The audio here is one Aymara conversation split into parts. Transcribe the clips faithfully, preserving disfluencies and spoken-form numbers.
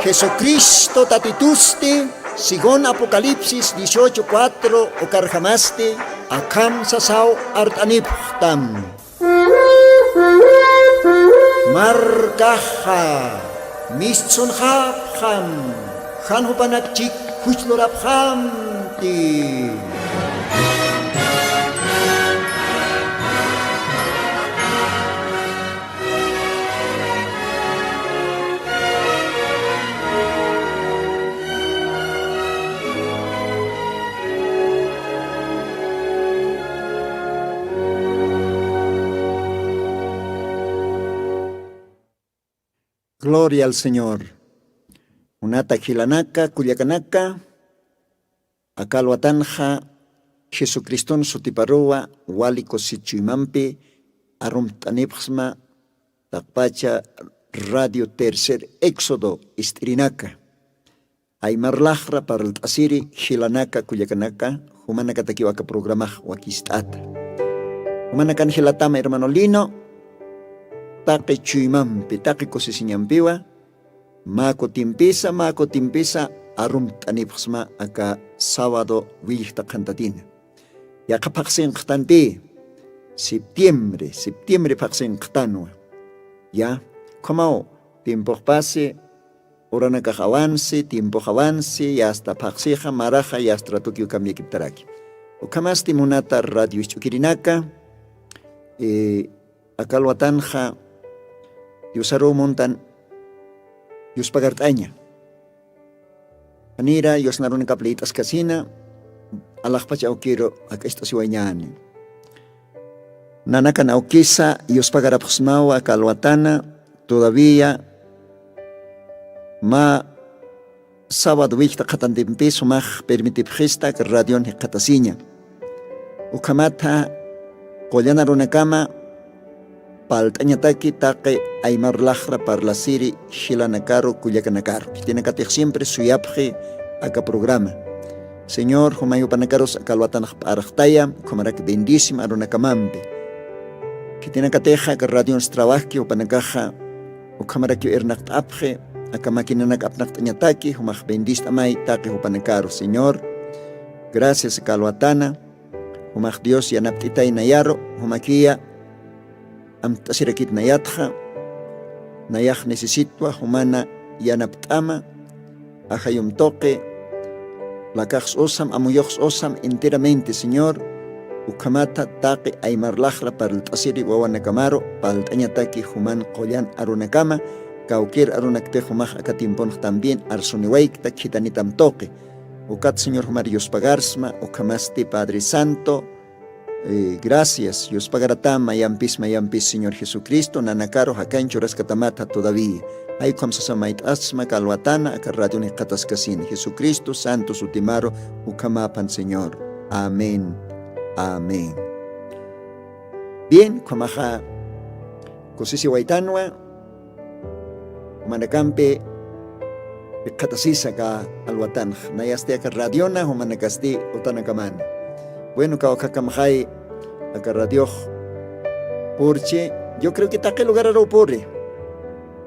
Jesucristo Tatitusti, según Apocalipsis dieciocho cuatro, ukarjamasti akham sasaw art'anipxtam. Markaxa mistsunxapxam, jan jupanak chik juchlurapxamti. Gloria al Señor. Munata jilanaka, kullakanaka, aka alwatanxa Jesucriston sutiparuwa wali kusichimampi arumt'anipxsma taqpacha Radio Tercer Éxodo ist'irinaka. Aymar laxra parlt'asiri jilanaka, kullakanaka, jumanakatakiw aka programax wakist'ata. Jumanakan jilatam hermano Lino, taqi chuymampi, taqi kusisiñampiwa, mä kutimpisa, mä kutimpisa arumt'anipxsma aka sábado willjta qhantatina. Yaqha phaqsinqtanti, septiembre, septiembre phaqsinqtanwa. Ya, ukhamaw, tiempox pasi, uranakax awansi, tiempox awansi, yasta phaqsixa, maraxa, yasta ratukiw cambiakiptaraki. Ukhamasti munata radio isch'ukirinaka, eh, aka alwatanxa Diosaruw muntan yuspagart'aña. Anira yusnarunakap liyt'askasina, alaxpach awkiru jak'acht'asiwañäni. Nanakan awkisa yuspagarapxsmawa aka alwatana, todavía mä sábado willjta qhatantimpis jumax permitipxista aka radion jikxatasiña. Ukhamatha qullan arunakama parlt'añataki taqi aymar laxra parlasiri jilanakaru kullakanakaru. Khitinakatix siempre suyapxi aka programa. Señor, jumay jupanakarus aka alwatanax p'arxtaya, ukhamarak bendicim arunakamampi. Khitinakatixa aka radion trabajki jupanakaxa ukhamarakiw irnaqt'apxi, aka maquinanak apnaqt'añataki, jumax bendist'amay taqi jupanakaru, Señor. Gracias aka alwatana, jumax Dios yanapt'itay nayaru, jumakiya amtasirakit nayatxa, nayax necesitwa jumana yanapt'ama, ajayum tuqi, lakax usam, amuyux usam enteramente, Señor, ukhamatha taqi aymar laxra parlt'asiri wawanakamaru, parlt'añataki juman qullan arunakama, kawkir arunakpix jumax aka tiemponx también arsuniwaykta khithanitam tuqi. Ukat Señor jumar yuspagarsma, ukhamasti Padre Santo, eh, gracias, yuspagaratama, mayampis, mayampis, Señor Jesucristo, nanakaru jakañ churaskatamatha todavía. Jay ukham sasa mayt'asma aka alwatana, aka radion jikxataskasina. Jesucristo santo sutimaru ukhamapan, Señor. Amén. Amén. Bien, ukhamaxa kusisiwaytanwa, jumanakampi jikxatasisa aka alwatanxa. Nayasti aka radiona, jumanakasti utanakamana. Bueno, kawkhakamxay aka radiox purchi, yo creo que taqi lugararu puri.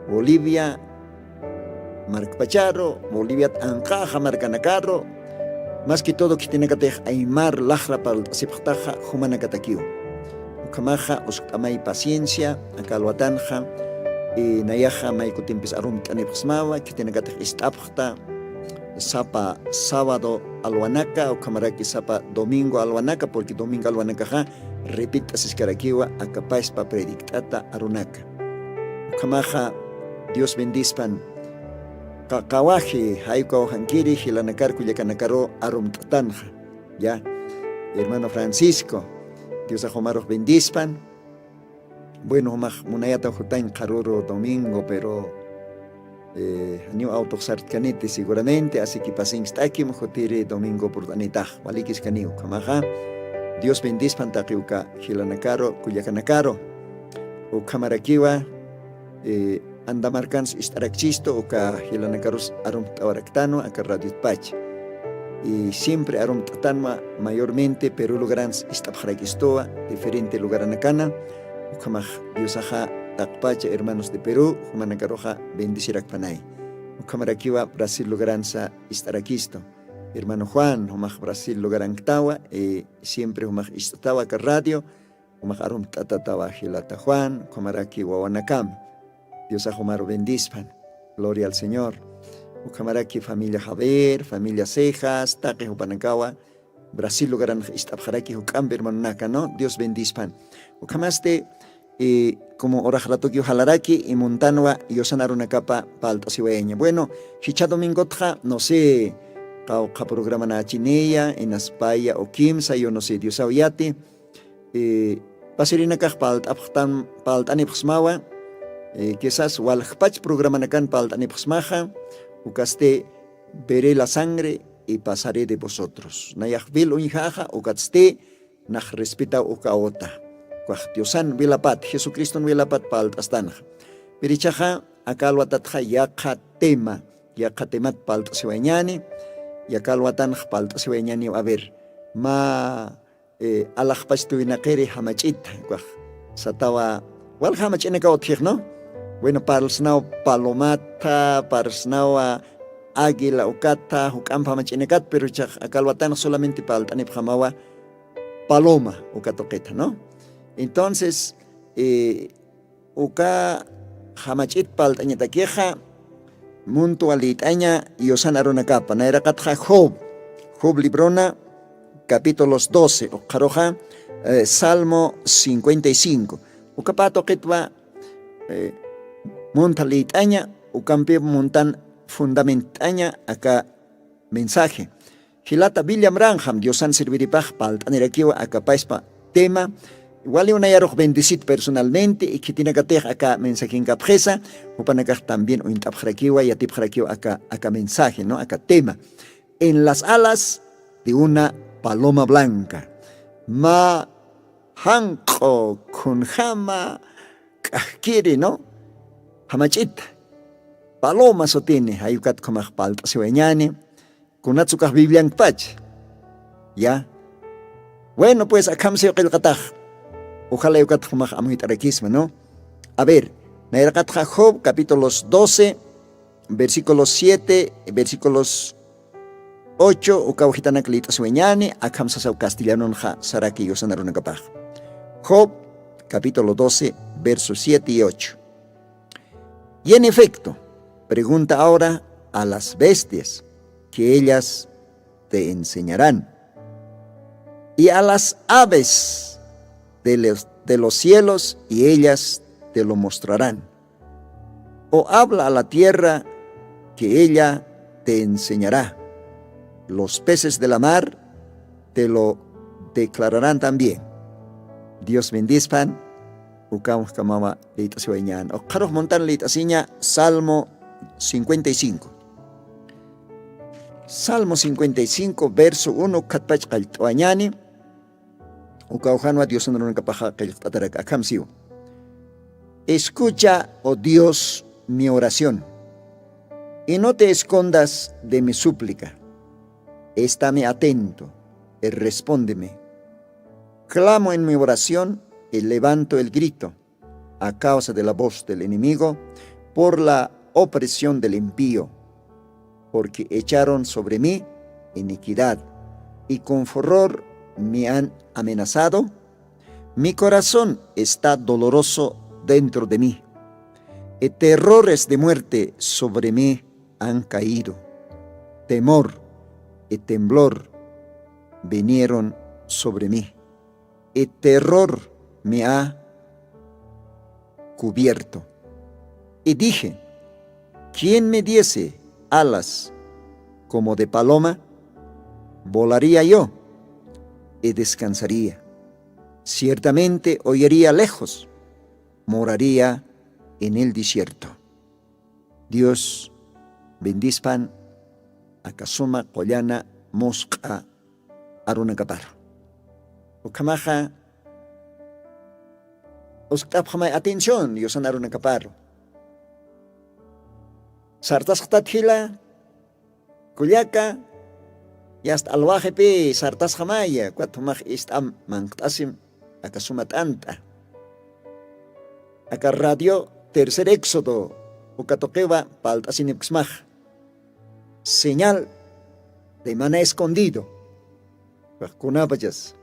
Bolivia markpacharu, Boliviat anqaxa markanakaru, más que todo khitinakatix aymar laxra parlt'asipxtaxa jumanakatakiw. Ukhamaxa uskt'amay paciencia, aka alwatanxa, y nayaxa may kutimpis arumt'anipxsmawa, khitinakatix ist'apxta, sapa sábado alwanaka, ukhamaraki sapa domingo alwanaka, porque domingo alwanakaxa repett'asiskarakiwa aka paspa predikt'ata arunaka. Ukhamaxa Dios bendispan. Qa-, qawaji, jay ukaw jankiri, jilanakar kullakanakaru arumt'tanxa. Ya, hermano Francisco, Diosax jumarux bendispan. Bueno, jumax munayata jutañ qharüru domingo, pero, eh, janiw autox sartkaniti seguramente, así que pasinst'akim, jutiri domingo purt'anitax, walikiskaniw, ukhamaxa. Dios bendispan taqi uka jilanakaru, kullakanakaru. Ukhamarakiwa, eh, Anda markans ist'arakchistu, uka jilanakarus arumt'awaraktanwa aka radiotpacha. Y siempre arumt'atanwa mayormente Perú lugarans ist'apxarakistuwa, diferente lugaranakana, ukhamax Diosaxa taqpacha hermanos de Perú, jumanakaruxa bendecirakpanay. Ukhamarakiwa Brasil lugaransa ist'arakistu. Hermano Juan, jumax Brasil lugaranktawa, eh, siempre jumax ist'atawa aka radio, jumax arumt'atatawa jilata Juan, ukhamaraki wawanakama. Diosax jumaru bendispan. Gloria al Señor. Ukhamaraki familia Javier, familia Cejas, taqi jupanakawa, Brasil lugaranx ist'apxaraki juk'ampi hermanonaka, ¿no? Dios bendispan. Ukhamasti, eh, como urax ratukiw jalaraki, y muntanwa yusan arunakapa palt'asiwayaña. Bueno, jichha domingotxa, no sé, qawqha programanachiniya, inaspaya o kimsa, yo no sé, Diosaw yati, eh, pasirinakax palt'apxtan, palt'anipxsmawa, eh, quizás waljpach programanakan palt'anipxsmaxa, ukasti veré la sangre y pasaré de vosotros. Nayax vil uñjaxa, ukatsti, nax respetaw uka awta. Ukax Diosan wilapat, Jesucriston wilapat palt'astanxa. Pirichaxa, aka alwatatxa yaqha tema, yaqha temat palt'asiwayañani, y aka alwatanx palt'asiwayañaniw, a ver, mä, eh, alaxpach tuwinaqiri jamach'ita, ukax satawa, walja jamach'inakaw utjix, ¿no? Bueno, parlsnaw palomata, parlsnawa águila ukata, juk'amp jamach'inakat, pero chax aka alwatanx solamente palt'anipxamawa paloma uka tuqita, ¿no? Entonces, eh, uka jamach'it palt'añatakixa, muntwa lït'aña yusan arunakapa, nayraqatxa Job, Job librona, capítulos doce, ukxaruxa, eh, Salmo cincuenta y cinco. Ukapa tuqitwa, eh, munta lït'aña, ukampi muntan fundament'aña aka mensaje. Jilata William Branham, Diosan serviripax palt'anirakiwa aka payspa tema, waliw nayarux bendecit personalmente, y khitinakatix aka mensajenkapxisa, jupanakax también uñt'apxarakiwa, yatipxarakiwa aka, aka mensaje, ¿no? Aka tema. En las alas de una paloma blanca. Mä janq'u khunjama k'ajkiri, ¿no? Jamach'ita. Paloma sutini, jay ukat khumax palt'asiwayañani. Kunatsa ukax Bibliankpach. Ya. Bueno, pues, akham siw qillqatax. Ojalá ukat khumax amuyt'arakisma, ¿no? A ver, nayraqatxa Job, capítulos doce, versículos siete, versículos ocho, ukaw jitanak lït'asiwayañani, akham sasaw castellanonxa saraki yusan arunakapax. Job, capítulo doce, versos siete y ocho. Y en efecto, pregunta ahora a las bestias, que ellas te enseñarán, y a las aves de los, de los cielos, y ellas te lo mostrarán. O habla a la tierra, que ella te enseñará. Los peces de la mar te lo declararán también. Dios bendispan, ukamkamawa lït'asiwayañan. Ukxarux muntan lït'asiña Salmo cincuenta y cinco. Salmo cincuenta y cinco, verso uno, khatpach qallt'awayañani. Ukawjanwa Diosan arunakapaxa qillqt'atarak akham siw. Escucha, oh Dios, mi oración, y no te escondas de mi súplica. Estáme atento y respóndeme. Clamo en mi oración y levanto el grito a causa de la voz del enemigo, por la opresión del impío, porque echaron sobre mí iniquidad, y con furor me han amenazado. Mi corazón está doloroso dentro de mí, y terrores de muerte sobre mí han caído. Temor y temblor vinieron sobre mí, y terror me ha cubierto. Y dije: ¿Quién me diese alas como de paloma? Volaría yo y descansaría. Ciertamente huiría lejos, moraría en el desierto. Dios bendispan aka suma qullana musq'a arunakaparu. Ukhamaxa uskt'apxamay atención yusan arunakaparu. Sartasxtat jila, kullaka, yasta alwaxipi sartasxamaya, ukat jumax ist'am manqt'asim aka suma t'ant'a. Aka radio Tercer Éxodo Uka tuqiwa palt'asinipksmax señal de maná escondido. Kunapachas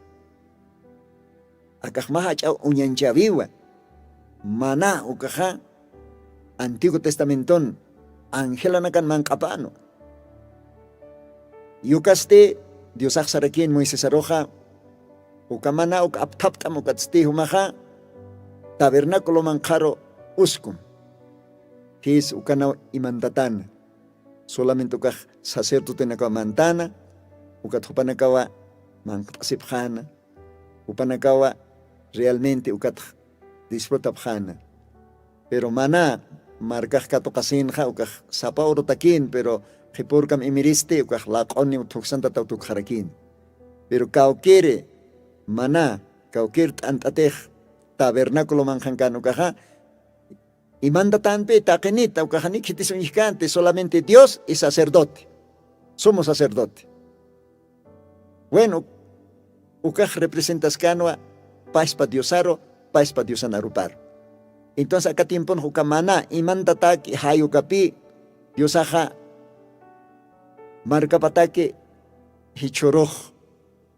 akaxmax ach'aw uñanchawiwa. Maná ukaxa antiguo testamenton angelanakan manq'apanwa. Yukasti diosax sarakin moisesaruxa uka maná uk apthapt'am ukatsti jumaxa tabernaculoman qharu uskum. Jis ukanaw imantatana solamente ukax sacerdotenakaw mantana. Ukat jupanakawa manqt'asipxana. Jupanakawa realmente ukatx disfrutapxana. Pero maná markax katuqasinxa ukax sapa urutakïn pero qhipurkam imiristi ukax laq'uni thuksantataw tukxarakïn. Pero kawkiri maná kawkir t'ant'atix tabernaculomanxan kan ukaxa imantatanpi taqinita ukaxani khitis uñjkänti solamente dios y sacerdote, sumo sacerdote. Bueno, ukax representaskanwa paspa diosaru, paspa diosan aruparu. Entonces aka tiemponxa uka maná imantataki jayukapï diosaxa markapataki jichhurux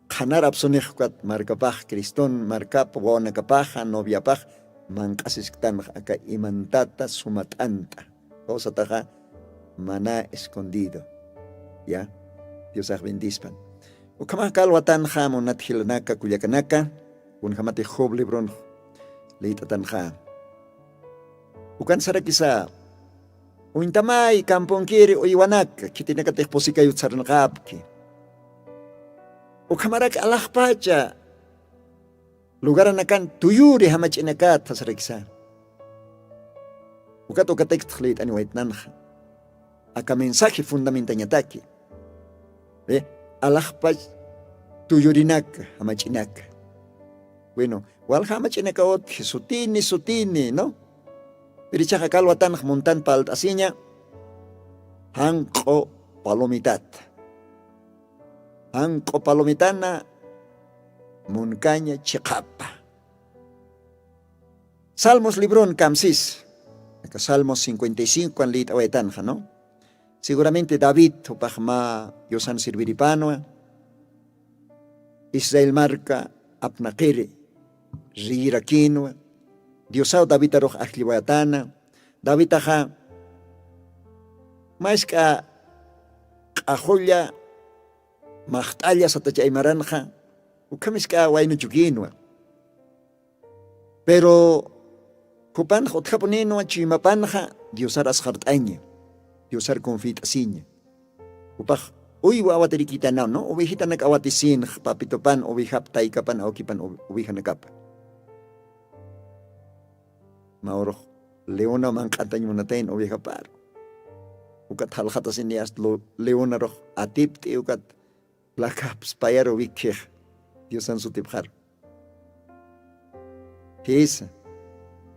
qhanarapsunix ukat markapax criston markap wawanakapaxa noviapax manq'asisktanx aka imantata suma t'ant'a kawsataxa maná escondido. Ya diosax bendispan. Ukhamax kalwatanxa munat jilanaka kullakanaka kunjamatix job libronx lït'atanxa ukan sarakisa uñtamay kampunkiri uywanaka khitinakatix pusikayut sarnqapki. Ukhamarak alaxpacha lugaranakan tuyuri jamach'inakat sasarakisa. Ukat ukataktx lït'ani waytnanxa aka mensaje fundamentañataki alaxpach tuyurinaka jamach'inaka. Bueno, walja jamach'inaka utji sutini sutini no. Pirichaxa kalwatanx muntan palt'asiña janq'u palomitata. Janq'u palomitana munkaña chiqapa. Salmos libron kamsis aka salmos cincuenta y cinco kan lït'awaytanxa no. Seguramente david jupax mä diosan sirviripanwa. Israel marka apnaqiri riyirakinwa. Diosaw davidarux ajlliwayatana. Davidaxa mask'a q'axulla maxt'alla satachaymaranxa ukhamisk'a waynuchukinwa. Pero jupanxa utjapuninwa chuymapanxa diosar asqart'aña diosar confiyt'asiña. Jupax uywa awatirikitanaw no ovejitanak awatisinx papitupan ovejap taykapan awkipan ovejanakapa. Mawrux leonaw manq'antañ munatayn ovejaparu. Ukat jalxatasin yast leonarux atipt'i ukat plakapspayar uvikxix diosan sutipxaru. Jisa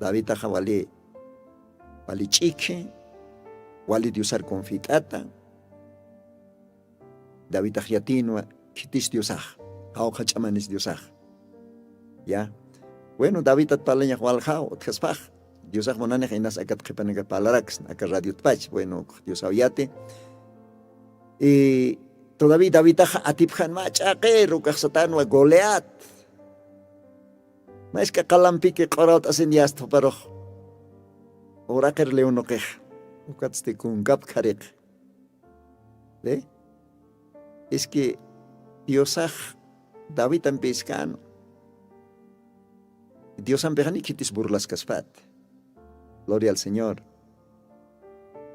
davidaxa wali wali ch'ikhi wali diosar confit'ata. Davidax yatinwa khitis diosax jawqha ch'amanis diosax. Ya bueno davidat parlañax waljaw utjaspax diosax munanix inas akat qhipanaka parlaraksna aka radiotpach bueno diosaw yati. Y todavía davidaxa atipxan mä ch'aqir ukaxsatanwa goleat. Mask'a qalampiki q'urawt'asin yasthuparux uraqir leonuqix. Ukatsti kunkap khariq. Ve es que diosax davidampiskan diosampixani khitis burlaskaspat. Gloria al señor.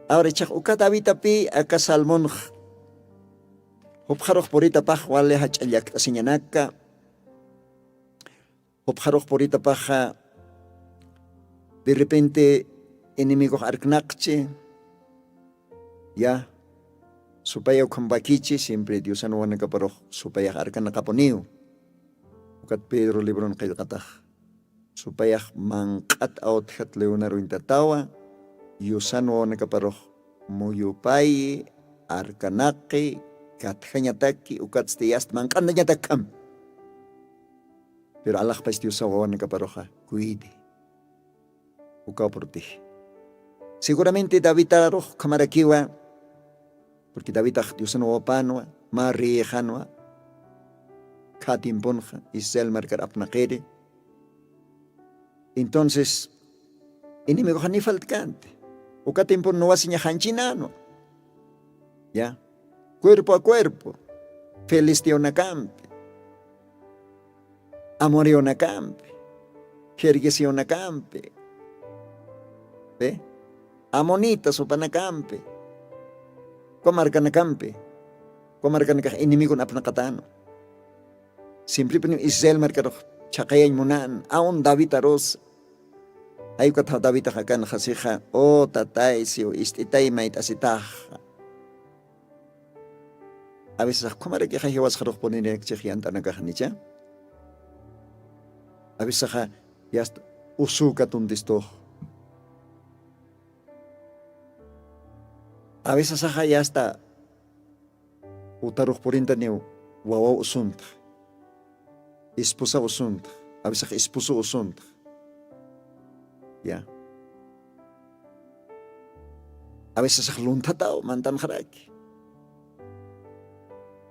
Awra ichax uka davidapi aka salmonx jupxarux puritapax wali jach'a llakt'asiñanaka. Jupxarux puritapaxa derrepente enemigox arknaqchi. Ya supaya ukhampakichi siempre diosan wawanakaparux supayax arkanaqapuniw. Ukat pedro libron qillqatax supayax manq'at awtjat leonaruñtatawa yusan wawanakaparux muyupayi arkanaqi katjañataki ukatsti yast manq'antañatakkham. Pero alaxpach diosa wawanakaparuxa kuydi ukaw protege. Seguramente davidarux ukhamarakiwa. Porque davidax diosan wawapanwa, mä reyxanwa. Kha tiemponxa israel markar apnaqiri. Entonces enemigoxani faltkanti. Uka tiempon nuwasiña janchinanwa. Ya, cuerpo a cuerpo, filisteonakampi, amoreonakampi, jerguesionakampi, amonitas upanakampi, kumarkanakampi, kumarkanakax enemigon apnaqatanu. Simpripuniw israel markarux chhaqayañ munan awn david arusa. Jaykatxa davidax akanxa sixa, o tatay siw ist'itay mayt'asitaxa. Aveces akhamarakixa jiwasxarux punirinakchix yant'anakaxnicha. Aveces axa yasta usuka tuntistux. Aveces axa yasta utarux purintaniw wawaw usunta, esposa usunta, aveces esposo usunta. Ya, aveces axa lunthataw mantanxaraki.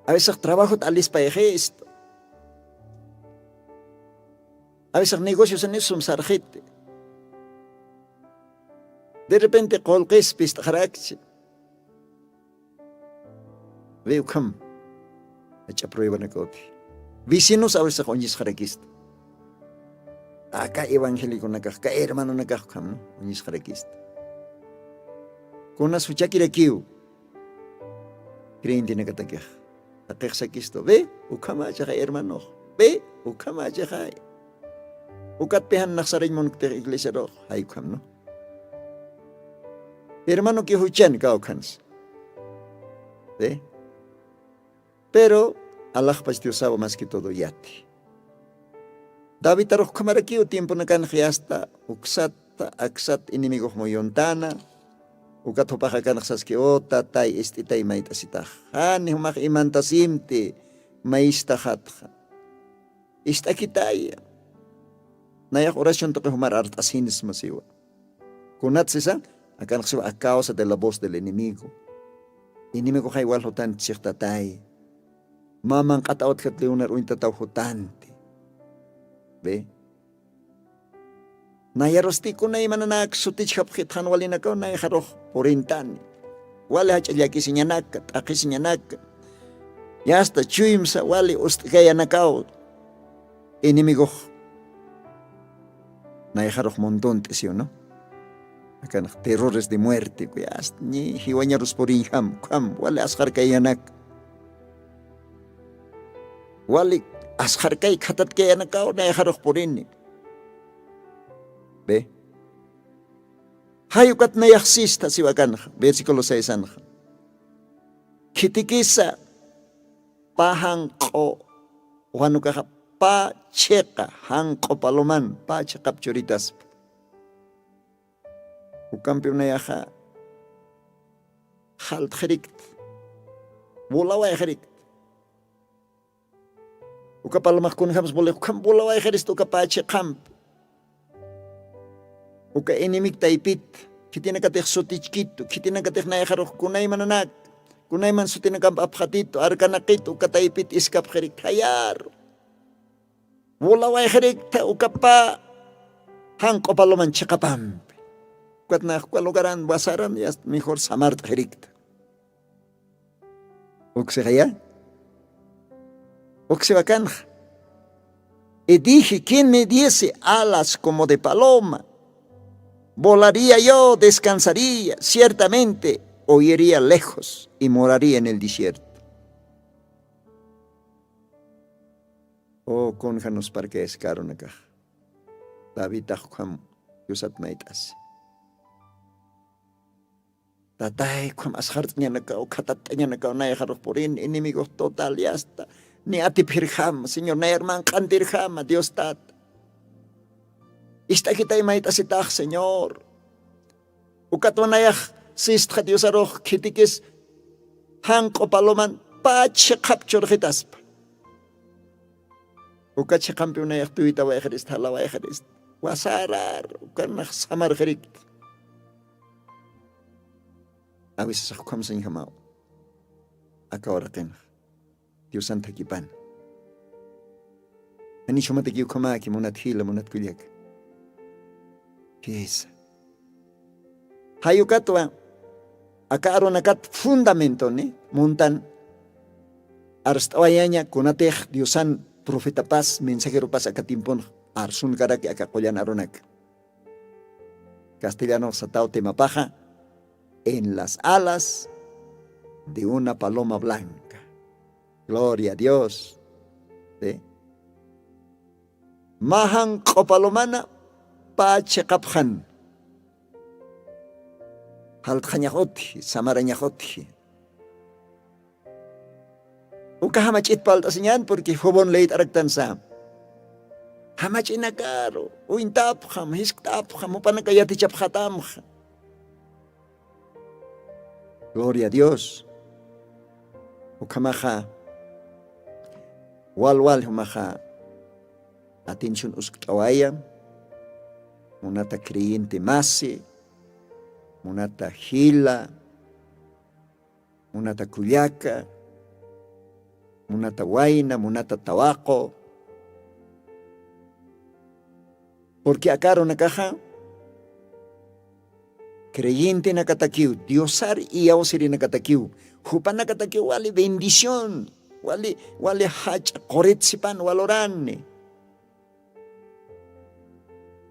Aveces trabajot alispayxistu. Aveces negocios anisum sarxiti. De repente qolqis pist'xarakchi. Ve ukham. Ach'a pruebanakawti. Vecinos aveces uñisxarakista. Aka evangeliconakax ka hermanonakax ukham uñisxarakista. Kunas juchakirakiw creyentenakatakix. Jaqixsakistu ve ukhamachaxa hermanox, ve ukhamachaxay. Ukatpi jan naxsarañ munkutix iglesiarux jay ukhamnu. Hermanoki juchan kawkhansa. Ve. Pero alaxpach diosawa mas que todo yati. Davidarux ukhamarakiw tiemponakanxa yasta uksat aksat enemigox muyuntana. Ukat jupaxakanxa saski, o tatay ist'itay mayt'asitax. Jani jumax imantasimti maystaxatxa. Ist'akitaya. Nayax oración tuqi jumar art'asinsma siwa. Kunat sisa, akanxsiwa a causa de la voz del enemigo. Enemigoxay wal jutanti sixtatay. Mä manq'at awtjat leonar uñtataw jutanti. Ve. Nayarusti kunaymananaka sutichjapxitxan walinakaw nayxarux purintani. Wali jach'a llakisiñanaka t'aqhisiñanaka. Yasta chuymsa wali ust'kayanakaw. Enemigox nayxarux muntunt'isiw no. Akanx terrores de muerte kuyasta ñi jiwañarus puriñjam ukham wali asxarkayanaka. Wali asxarkay khatatkayanakaw nayxarux purini. Ve. Jay ukat nayaxsista siwakanxa versículo seisanxa. Khitikisa pä janq'u wanukaxa pä chiqa janq'u paloman pä chiqap churitaspa. Ukampi unayaxa jaltxirikta. Bulawayxirikta. Uka palomax kunjams bulix ukham bulawayxirista uka pä chiqampi. Uka enemiktaypit khitinakatix sutichkitu khitinakatix nayxarux kunaymananak kunayman sutinakamp apxatitu arkanaqitu uka taypit iskapxirikta jayaru. Wulawayxirikta ukapa janq'u paloman chiqapampi. Ukat nax uka lugaran wasaran yast mejor samart'xirikta. Uksixaya uksiwakanxa. Y dije, quien me diese alas como de paloma, volaría yo, descansaría, ciertamente huiría lejos y moraría en el desierto. O kunjanusparka eskarunakax. David akham yusat mayt'asi. Tatay ukham asxart'añanakaw khatatt'añanakaw nayxarux purini enemigox total yasta. Ni atipxirjama señor nayar manq'antirjama dios tata. Ist'akitay mayt'asitax señor. Ukatwa nayax sistxa diosarux khitikis janq'u paloman pä chiqhap churxitaspa. Uka chiqampiw nayax tuwitawayxirista jalawayxirista. Wasarar ukanax samarxirikta. Awisasax ukham sañjamaw. Aka uraqinx diosan thakipan. Anixumataki ukhamaki munat jila munat kullaka. Jisa. Jayukatwa aka arunakat fundamentoni muntan arst'awayaña kunatix diosan profetapas mensajeropas aka timpun arsunkaraki aka qullan arunaka. Castellano sataw temapaxa en las alas de una paloma blanca. Gloria a dios. Majan q'opalomana pä chiqapxan. Jaltxañax utji samarañax utji. Uka jamach'it palt'asiñan purqui jubon leyt'araktan sam. Jamach'inakaru uñtapxam jiskt'apxam jupanaka yatichapxatamxa. Gloria a dios. Ukhamaxa walwal jumaxa atención uskt'awaya. Munata creyente masi, munata jila, munata kullaka, munata wayna munata tawaqu. Purqui akarunakaxa creyentenakatakiw diosar iyawsirinakatakiw jupanakatakiw wali bendición wali wali jach'a quritsipan walurani.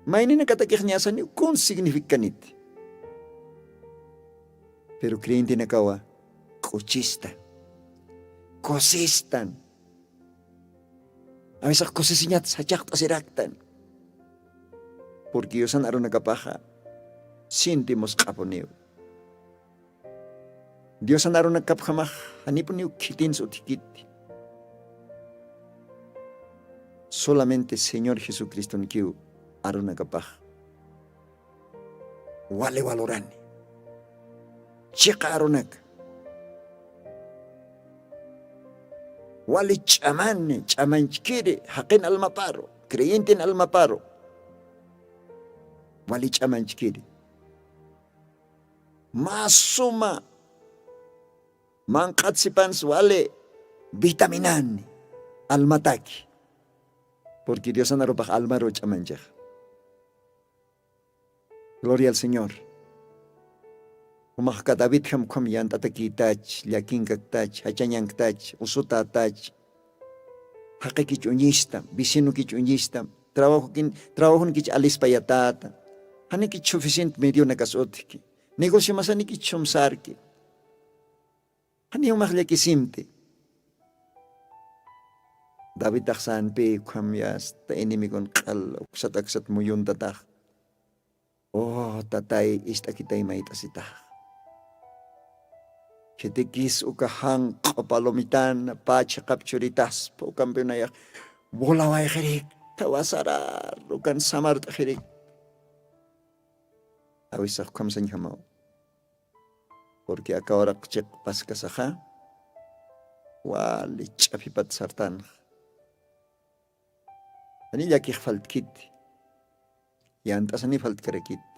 Mayninakatakix ñasaniw kun significaniti. Pero creyentenakawa k'uchistan kusistan. Awisax kusisiñat sachaqt'asiraktan. Purqui yusan arunakapaxa sintimusq'apuniw. Diosan arunakapxamax janipuniw khitinsa utjkiti. Solamente señor jesucristonkiw arunakapax wali walurani. Chiqa arunaka wali ch'amani ch'amanchkiri jaqin almaparu creyentin almaparu wali ch'amanchkiri. Mä suma manq'at sipansi wali vitaminani almataki. Purqui diosan arupax almaru ch'amanchix. Gloria al señor. Jumaxka davidjam ukham yant'atakïtach llakinkaktach jachañanktach usutätach. Jaqikich uñistam vecinokich uñistam trabajonkich alispayatäta. Janikich suficiente medionakas utjki negociomasanikich sumsarki. Janiw maxllakisimti. Davidtax sanpi ukhamyasta enemigon q'al uksat aksat muyuntatax. Oh tatay ist'akitay mayt'asitax. Khitikis uka janq'u palomitana pä chiqap churitaspa ukampi unayax bulawayxirikta wasarar ukan samart'axirik. Awisax ukham sañjamaw. Purqui aka uraq chiq paskasaxa wali ch'aphipat sartanxa. Jani llakix faltkiti. Yant'asani faltkarakiti.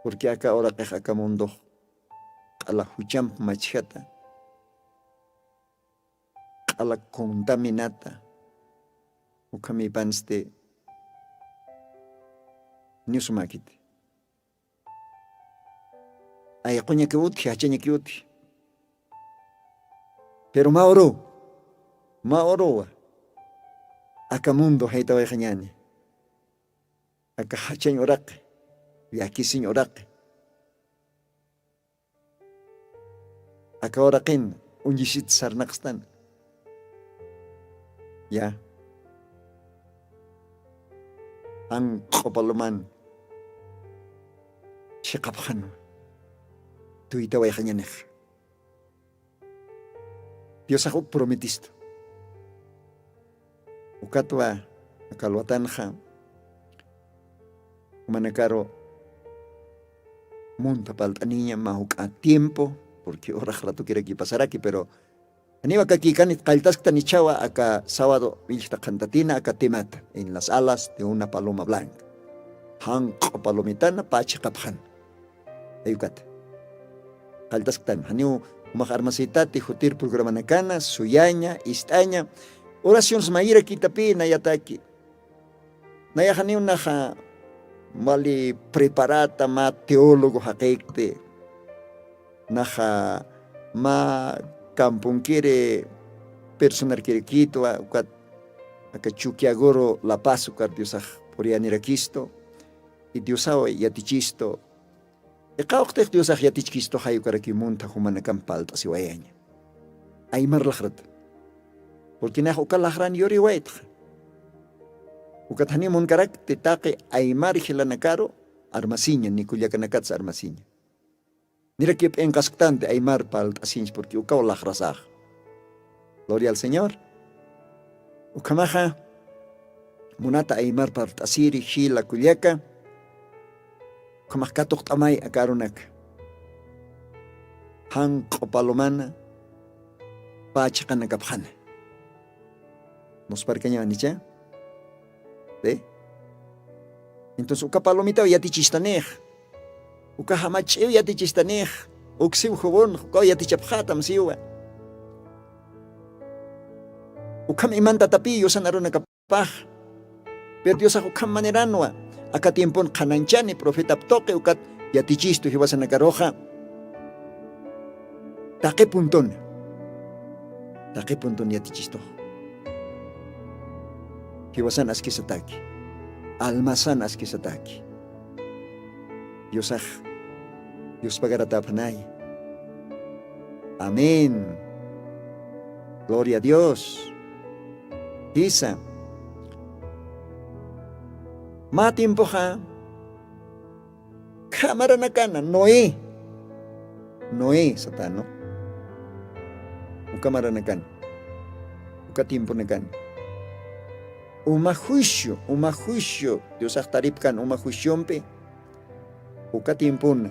Purqui aka uraqix aka mundox q'ala juchamp machjata q'ala contaminata. Ukhamipansti niw sumäkiti. Ayquñaki utji jachañaki utji. Pero mä uruw mä uruwa aka mundo jaytawayxañani. Aka jachañ uraqi llakisiñ uraqi aka uraqin uñisit sarnaqstan. Ya janq'u paloman chiqapxanwa tuytawayxañanix. Diosax uk prometistu. Ukatwa aka alwatanxa jumanakaru munta palt'aniña mä juk'a tiempo purqui urax ratukiraki pasaraki pero janiw akakikanit qalltasktan ichhawa aka sawado willxta qhantatina aka temata en las alas de una paloma blanca. Janq'u palomitana pä chiqapxan. Ayukata. Qalltasktan janiw umax armasitati jutir programanakana suyaña ist'aña. Oraciones mayirakitapï nayataki. Nayaxaniw naxa mali preparata mä teólogo jaqikti. Naxa mä kampunkiri personarkirakitwa ukat aka chukiaguru lapas ukar diosax puriyanirakistwa. Idiosawa yatichistwa. Iqawqtix diosax yatichkistwa jayukarakiw muntha jumanakamp palt'asiwayaña. Aymar laxrata. Purkinax uka laxran yuriwaytxa. Ukat janiw munkarakti taqi aymar jilanakaru armasiña ni kullakanakatsa armasiña. Nirakiw p'inqasktanti aymar palt'asiñch purki ukaw laxrasax. Gloria al señor. Ukhamaxa munata aymar palt'asiri jila kullaka. Ukhamax katuqt'amay akarunaka. Janq'u palomana pachaqanakapxana. Nusparkañawan icha. Entonces uka palomitaw yatichistanix. Uka jamach'iw yatichistanix. Uksiw jubunx ukaw yatichapxatam siwa. Ukham imantatapï yusan arunakapax. Pero diosax ukham maneranwa. Aka tiempon qhananchani profetap tuqi ukat yatichistu jiwasanakaruxa. Taqi puntun taqi puntun yatichistux. Jiwasan askisataki. Almasan askisataki. Diosax yuspagaratapnay. Amén. Gloria a dios. Jisa. Mä tiempoxa khamaranakana noé. Noé satano. Uka maranakana uka tiemponakana. Uma juicio uma juicio diosax taripkan uma juiciompi. Uka tiempona.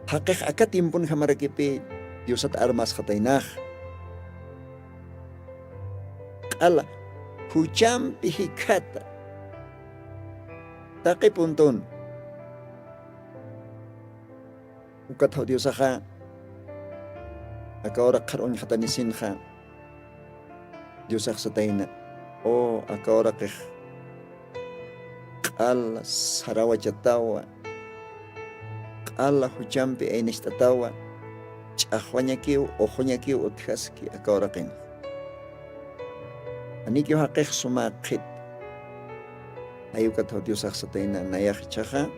Jaqix aka tiempon jamarakipï diosat armasxataynax. Q'ala juchampi jikhata. Taqi puntun ukathaw diosaxa aka ura qhar uñxatanisinxa. Diosax satayna o aka uraqix q'ala sarawachatawa. Q'ala juchampi aynacht'atawa. Ch'axwañakiw uxuñakiw utjaski aka uraqinx. Anikiw jaqix suma qhit. Jayukathaw diosax satayna nayax ichaxa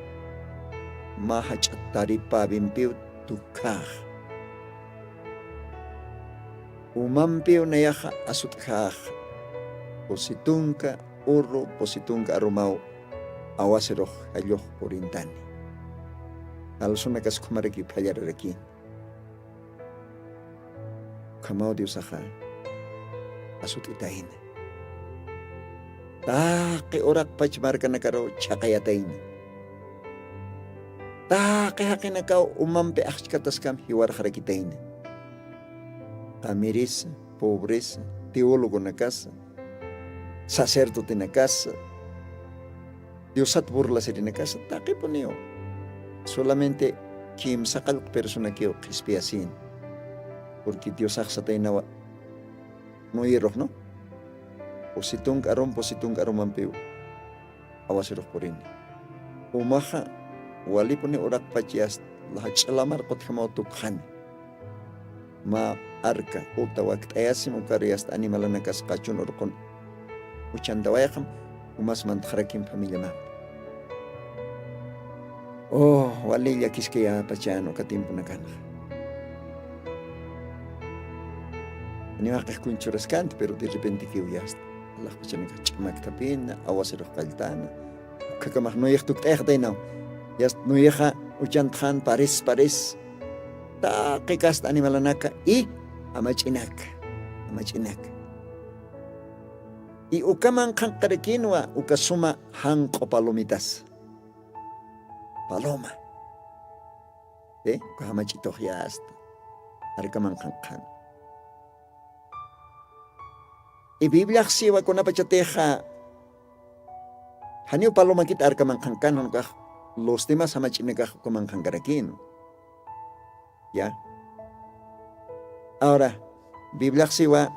mä jach'a taripäwimpiw tukjax. Umampiw nayaxa asut'jax. Pusi tunka urru pusi tunka arumaw awasirux jallux purintani. Alsunakas ukhamarakiw phallararakïn. Ukhamaw diosaxa asut'itayna. Taqi uraqpach markanakaruw chhaqayatayna. Taqi jaqinakaw umampi axchkataskam jiwarxarakitayna. Qamirisa pobresa teologonakasa sacerdotenakasa diosat burlasirinakasa taqipuniw. Solamente kimsa qallq personakiw qhispiyasïn. Purqui diosax sataynawa noyerux no pusi tunka arum pusi tunka arumampiw awasirux purini. Umaxa walipuni uraqpach yasta jach'a lamar qutjamaw tukxani. Mä arka uta wakt'ayasim ukar yasta animalanakas qachun urqun uchantawayxam umas mantxarakim familiamampi. Oh wali llakiskayapachan uka tiemponakanxa. Niwaqix kunchuraskanti pero derrepentekiw yasta alaxpachanakax ch'amaktapina awasirux qalltana. Ukhakamax noyex tukt'ayxataynaw yasta noyexa uchantxan paris paris taqi kasta animalanaka y amach'inaka amach'inaka. Y ukaman qhanqarakinwa uka suma janq'u palomitas. Paloma uka jamach'ituxyasta arkaman qhanqhan. Y bibliaxsiwa kunapachatixa janiw palomakit arkaman qhanqhan janukax lustimas jamach'inakax ukaman qhankarakinu. Ya. Ahora, Bibliaxsiwa,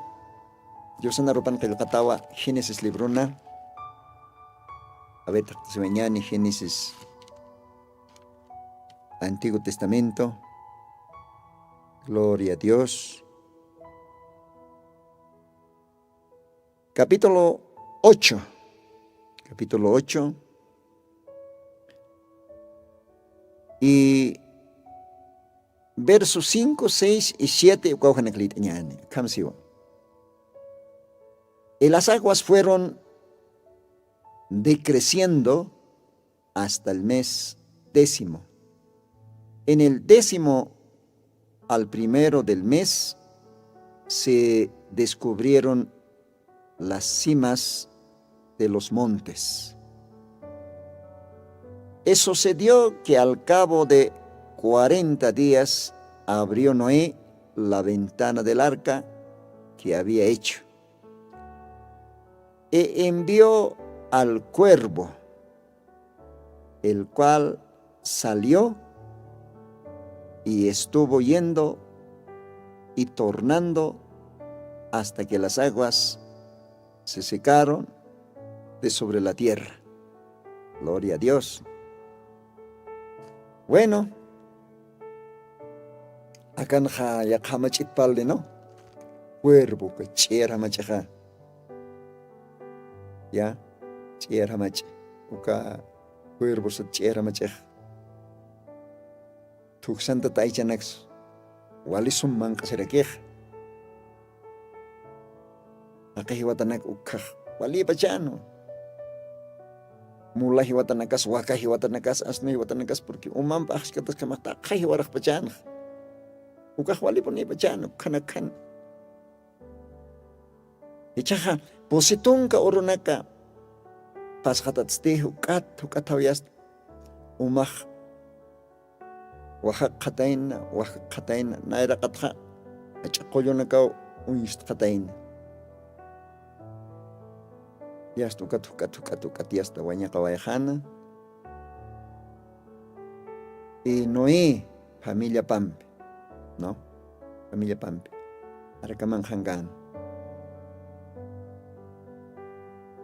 Diosana rupan qillqatawa, Génesis libruna. A ver, taqtasiwañani, Génesis, Antiguo Testamento. Gloria a Dios. Capítulo ocho. Capítulo ocho. Y verso cinco, seis y siete, ukaw janak lït'añäni. Akham siwa. Y las aguas fueron decreciendo hasta el mes décimo. En el décimo al primero del mes se descubrieron las cimas de los montes. Y sucedió que al cabo de cuarenta días abrió Noé la ventana del arca que había hecho, y envió al cuervo, el cual salió y estuvo yendo y tornando hasta que las aguas se secaron de sobre la tierra. Gloria a Dios. Bueno, akanxa yaqha jamach'it parli, ¿no? Cuervo, uka ch'iyar jamach'ixa. Ya, ch'iyar jamach'i. Uka cuervo sat ch'iyar jamach'ix. Thuksanta taychanaks wali sum manq'asirakix. Taqi jiwatanak ukkhax walïpachänwa. Mula jiwatanakas, waka jiwatanakas, asnu jiwatanakas, porque umamp axkatas kamax taqi jiwaraxpachänxa. Ukax walipunïpachänwa, ukkhan ukkhan. Jichhaxa, pusi tunka urunaka pasxatatsti, juk'at, juk'at jawayasta umax wajakxatayna, wajakxatayna, nayraqatxa jach'a qullunakaw uñstxatayna. Yasta ukat, juk'at, juk'at, juk'at yasta wañaqawayxäna. Y Noé familiapampi, ¿no? Familiapampi arkamanxankän.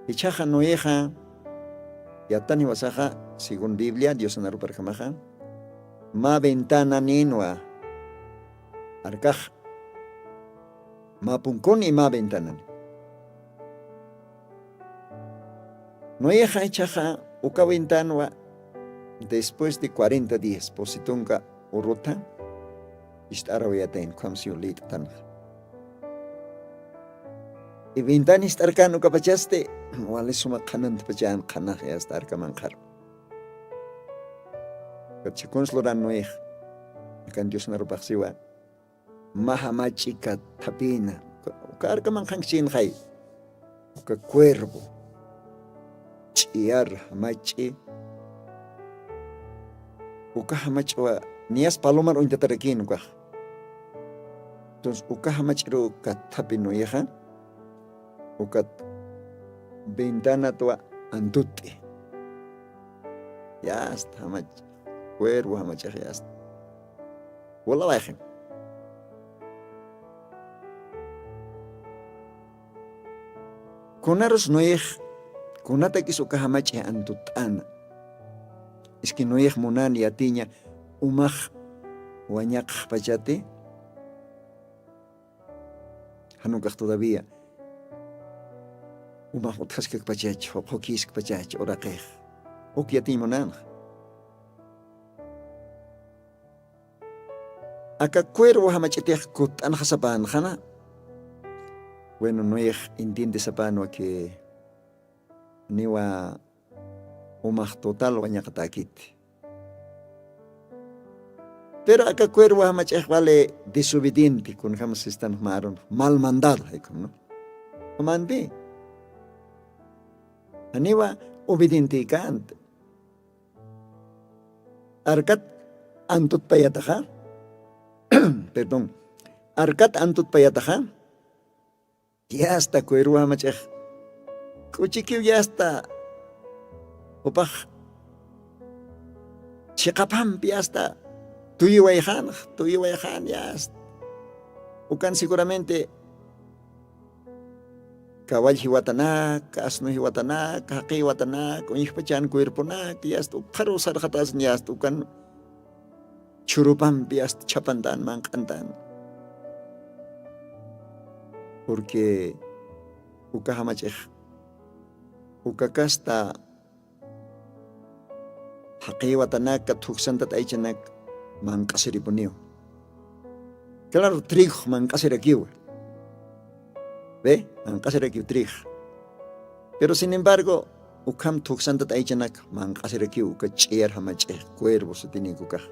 Jichhaxa Noexa yatani jiwasaxa, según Biblia, Diosana ruparjamaxa, mä ventananinwa arkax, mä punkun y mä ventanan. Noexa jichhaxa uka ventanwa después de cuarenta días, pusi tunka urutha jist'arawayatayna, ukham siw lït'tanxa. Y ventana jist'arkän ukapachasti, wali suma qhanantpachän qhanax yasta arkamanxaru. Ukat chhikuns luran Noex, akan Diosna rupax siwa, mä jamach'i kathapïna. Uka, uka arkamanxankchïnxay. Uka cuervo. Ch'iyar jamach'i. Uka jamach'wa niyas palomar uñtatarakïn ukax. Entonces, uka jamach'iruw kathapi Noexa. Ukat ventanatwa antut'i. Yasta jamach'i. Cuervo jamach'ix yasta. Wala wayxin. Kunarus Noex, kunatakis uka jamach'i antutt'äna. Es que Noex munäni yatiña umax wañaqxpachati. Jan ukax todavía umax utjaskakpachach, juqhukïskpachach uraqix. Uk yatiñ munänxa. Aka cuervo jamach'itix kutt'anxasapänxana. Bueno, Noex entiendesapänwa que niwa umax total wañaqatäkiti. Pero aka cuervo jamach'ix wali desobediente, kunjam sistan märun, mal mandado, jaykham, ¿no? Jumanti. Janiwa obedientïkänti. Arkat antutpayataxa, perdón, arkat antutpayataxa, yasta cuervo jamach'ix k'uchikiw yasta jupax chiqapampi yasta Tuyiwayxanx tuyiwayxan yast. Ukan seguramente kawall jiwatanak asnu jiwatanak jaqi jiwatanak uñjpachan cuerponak yast ukxaru sarxatasin yast ukan chhurupampi asta chhapantan manq'antan. Purqui uka jamach'ix uka kasta jaqiwatanaka thuksantat aychanak manq'asiripuniw. Claro trigux manq'asirakiwa. Ve manq'asirakiw trigux. Pero sin embargo ukham thuksantat aychanak manq'asirakiw uka ch'iyar jamach'ix cuervo sutinik ukax.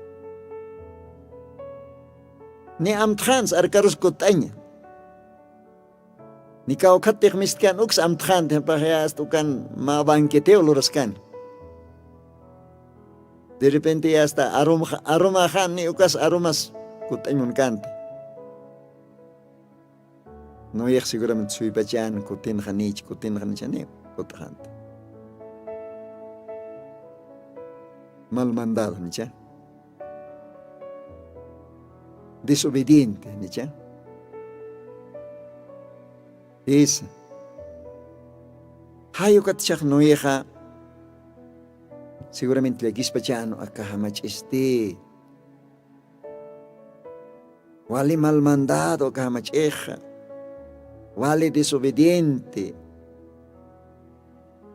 Ni amtxansa arkarus kut'aña. Ni kawkhat tixmistkan uks amtxanti japaxya asta ukan mä banqueteo luraskan. De repente asta arumaxan ni ukas arumas kut'añmunkanti. Noyax seguramente suypachan kutinxanich kutinxanichaniw kut'xanti. Mal mandado nicha desobediente nicha. Isa jayukatchax noexa seguramente llakispachanu aka jamach'isti. Wali mal mandado aka jamach'ixa wali desobediente.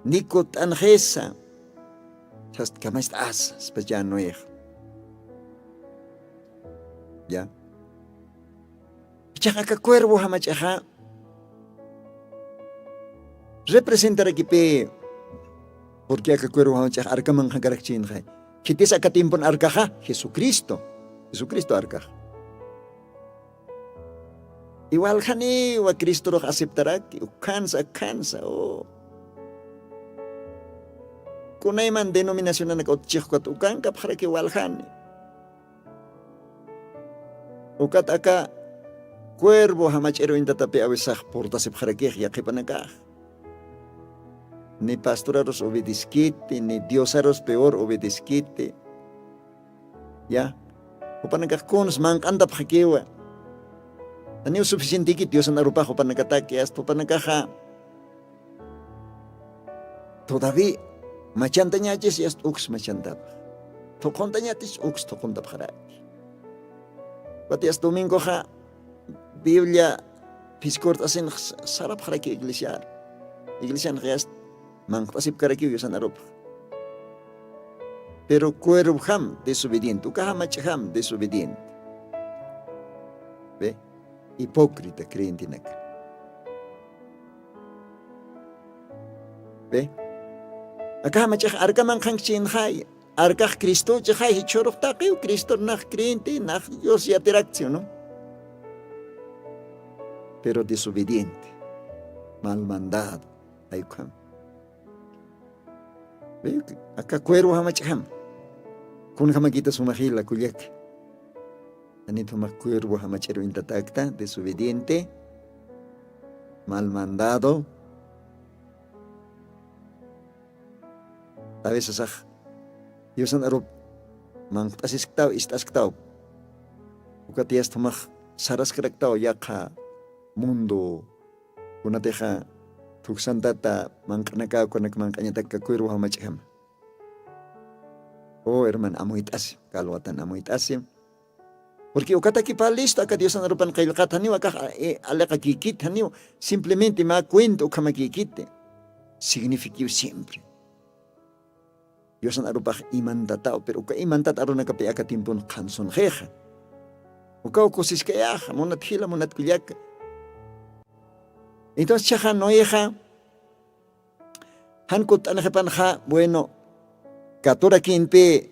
Ni kut'anxisa sastkamast'asa spachan noexa. Ya. Ichax aka cuervo jamach'ixa representarakipï. Purqui aka cuervo jamach'ix arkamanxakarakchinxay khitis aka timpun arkaxa jesucristo. Jesucristo arkaxa iwaljaniwa cristorux aceptaraki ukhansa akhansa. Kunayman denominacionanak utchixkukat ukankapxaraki waljani. Ukat aka cuervo jamach'iru intatapi awisax purtasipxarakix yaqhipanakax. Ni pastorarus obedeskiti ni diosarus peor obedeskiti. Ya. Jupanakax kuns manq'antapxakiwa. Janiw suficientikit diosan arupax jupanakataki asta jupanakaxa todavía machantañachis yasta uks machantapx. Thuqhuntañatis uks thuqhuntapxaraki. Wati asta domingoxa biblia phiskurt'asinx sarapxaraki iglesiar. Iglesianx yasta manqt'asipkarakiw yusan arupx. Pero cuervojam desobediente uka jamach'jam desobediente. Ve hipócrita creyentenaka. Ve aka jamach'ix arkaman qhankchinxay arkax cristochixay jichhurux taqiw cristor nax creyente nax dios yatirakchi unu. Pero desobediente mal mandado. Aykham aka cuervo jamach'jam. Kunjamakita sumajila kullaka. Anithumax cuervo jamach'iru intatakta desobediente mal mandado. Avisasax yusan arup manqt'asisktaw ist'asktaw. Ukatiyasthumax saraskaraktaw yaqha mundo kunatixa thuksantata manq'anakaw kunak manq'añatakka cuervo jamach'jama. O herman amuyt'asi kalwatan amuyt'asi. Purqui ukatakipa listo aka diosan arupan qillqat janiw akax aliqakikit janiw simplemente mä cuento ukhamakikiti. Signifikiw siempre diosan arupax imantataw pero uka imantat arunakapi aka timpun qhansunxixa. Ukaw kusiskayaxa munat jila munat kullaka. Entonces chaxa noexa jan kutt'anxipanxa bueno katurakimpi.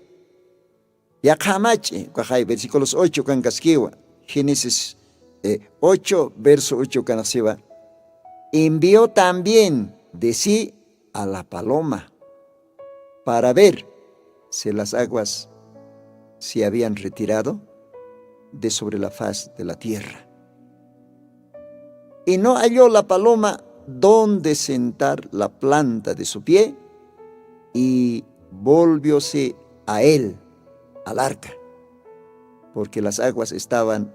Yaqha jamach'i ukhaxay versículos ocho ukankaskiwa génesis ocho verso ocho ukanxsiwa. Envió también de sí a la paloma para ver si las aguas se habían retirado de sobre la faz de la tierra. Y no halló la paloma donde sentar la planta de su pie y volvióse a él al arca. porque las aguas estaban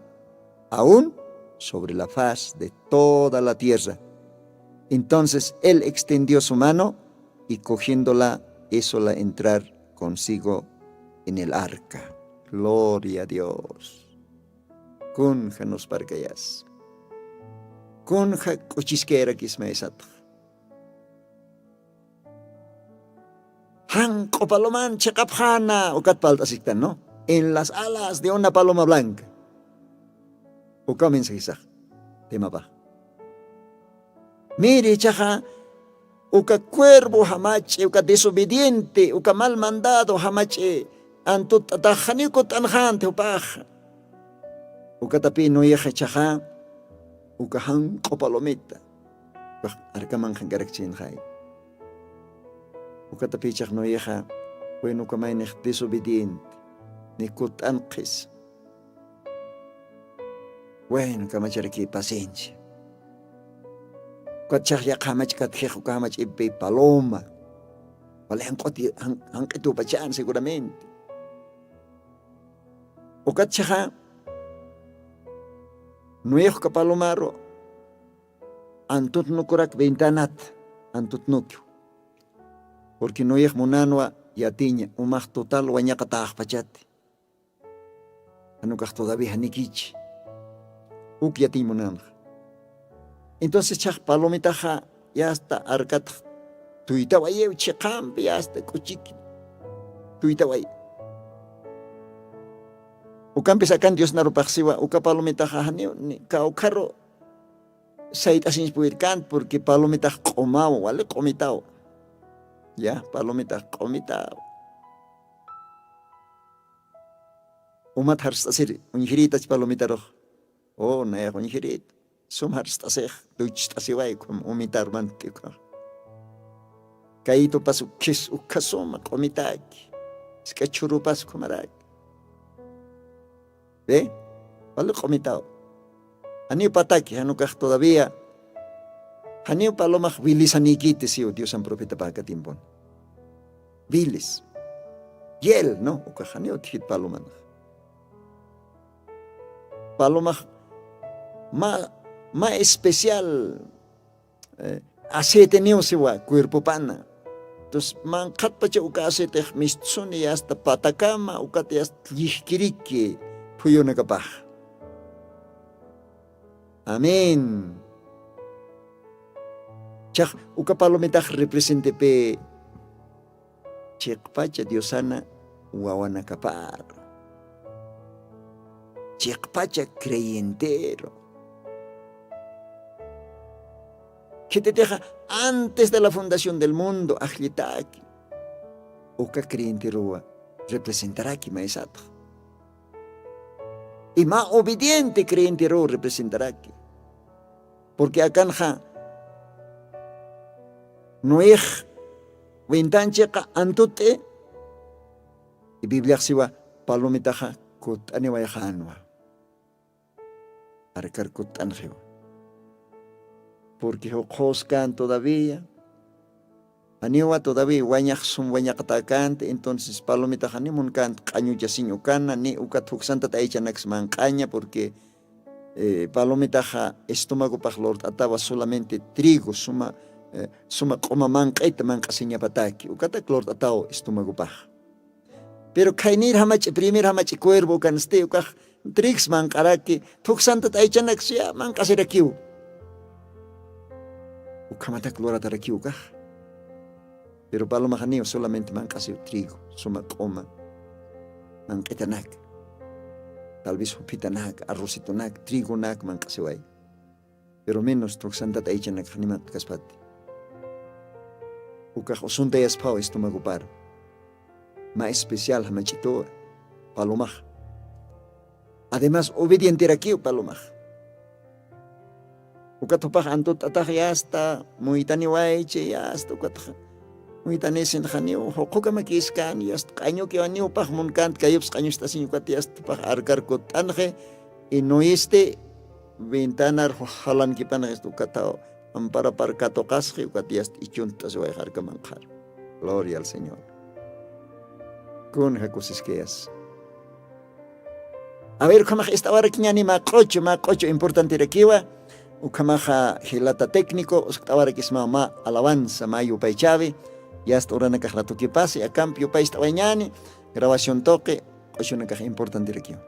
aún sobre la faz de toda la tierra. Entonces él extendió su mano y cogiéndola hizo la entrar consigo en el arca. Gloria a Dios. Kunja nusparkayas. Kunja k'uchiskayrakisma isatx. Janq'u paloman chiqapxana ukat palt'asiktan, ¿no? En las alas de una paloma blanca. Uka mensajisax. Temapax. Miri ichaxa uka cuervo jamach'i uka desobediente uka mal mandado jamach'i antut'atax janiw kutt'anxanti jupaxa. Ukatapï noexa ichaxa uka janq'u palomita ukax arkaman qhankarakchinxay. Ukatapï ichax noexa, bueno uka maynix desobediente ni kutt'anqis. Bueno kamacharaki paciencia. Ukat chax yaqha jamach'katjix uka jamach'ipï paloma wali janq'uti janq'itupachan seguramente. Ukat chaxa noex uka palomaru antutnukurak ventanat antutnukiw. Porque noex munanwa yatiña umax total wañaqataxpachati. Janukax todavía janikichi uk yatiñ munanxa. Entonces chax palomitaxa yasta arkatx tuytawayiw chiqampi yasta k'uchiki tuytawayi. Ukampis akan diosnarupaxsiwa uka palomitaxa janiw ni kawkharu sayt'asiñspuwirkant porque palomitax q'umaw wali q'umitaw. Ya palomitax q'umitaw. Umat jarst'asiri uñjirïtach palomitarux. O nayax uñjirït sum jarst'asix tucht'asiwaykum umitarmant'ikux. Kayitupas ukhis ukhasuma q'umitaki. Isk'a churupas ukhumaraki. Be wali q'umitaw. Janiw pataki janukax todavía janiw palomax vilisanïkiti siw diosan profetapax aka tiempon. Vilis yel no ukax janiw utjit palomanax. Palomax ma ma especial aceiteniw siwa cuerpopana. Tus manqhatpacha uka aceitex mistsuni yasta patakama ukat yasta llijkiriki phuyunakapax. Amén. Chax uka palomitax representepï chiqpacha diosana wawanakapar chiqpacha creyenteru. Khititixa antes de la fundación del mundo ajllitaki uka creyenteruwa representaraki maysatxa. Ima obediente creyenteruw representaraki. Porque akanxa noex wintanchiqa antut'i. Bibliaxsiwa palomitaxa kutt'aniwayxanwa. Arkar kutt'anxiwa. Porque juqhuskan todavía janiwa todavía wañaxsum wañaqatäkänti. Entonces palomitaxa ni munkänti q'añuchasiñ ukana ni ukat juksantat aychanaks manq'aña porque palomitaxa estomagopax lurt'atawa solamente trigo suma suma q'uma manq'ita manq'asiñapataki ukatak lurt'ataw estomagopax. Pero khaynir jamach'i primer jamach'i cuervo ukansti ukax trigs manq'araki thuksantat aychanaksuya manq'asirakiw. Ukhamatak luratarakiw ukax. Pero palomaxaniw solamente manq'asiw trigo suma q'uma manq'itanak tal vez juphitanak arrocitonak trigonak manq'asiway. Pero menos thuksantat aychanakxani manq'kaspati. Ukax usuntayasphaw estomagopar ma especial jamach'ituwa palomax. Además obedienterakiw palomax. Ukat jupax antut'atax yasta muytaniwaychi yasta ukatxa muytanisinxaniw juqhukamakiskan yasta q'añukiwaniw pax munkant kayups q'añust'asiñ ukat yasta jupax arkar kutt'anxi. Inoyesti ventanar jalankipanxista ukataw amparapar katuqasxi ukat yasta ichunt'asiwayxarkamanxar. Gloria al señor. Kunja kusiskayas. A ver, ukhamax ist'awarakiñäni mä q'uchu, mä q'uchu importantirakiwa. Ukhamaxa jilata técnico uskt'awarakismaw mä alabanza, mä yupaychäwi. Yasta uranakax ratukipasi, akampi yupaycht'awayañäni, grabación tuqi, q'uchunakax importantirakiwa.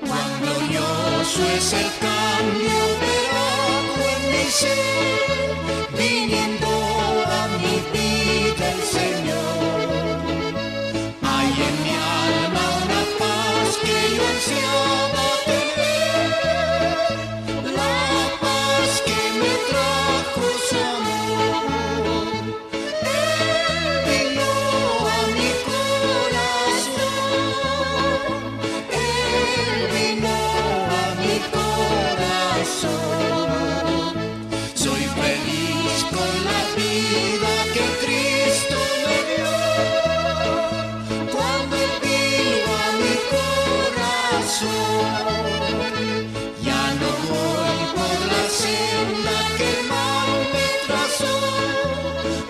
Cuando yo soy el cambio operado en mi ser, viniendo a mi vida el Señor. Hay en mi alma una paz que yo ansiaba tener, la paz que me trajo su amor. Él vino a mi corazón, él vino a mi corazón. Soy feliz con la vida que Cristo me dio. Cuando él vino a mi corazón, ya no voy por la senda que mal me trazó.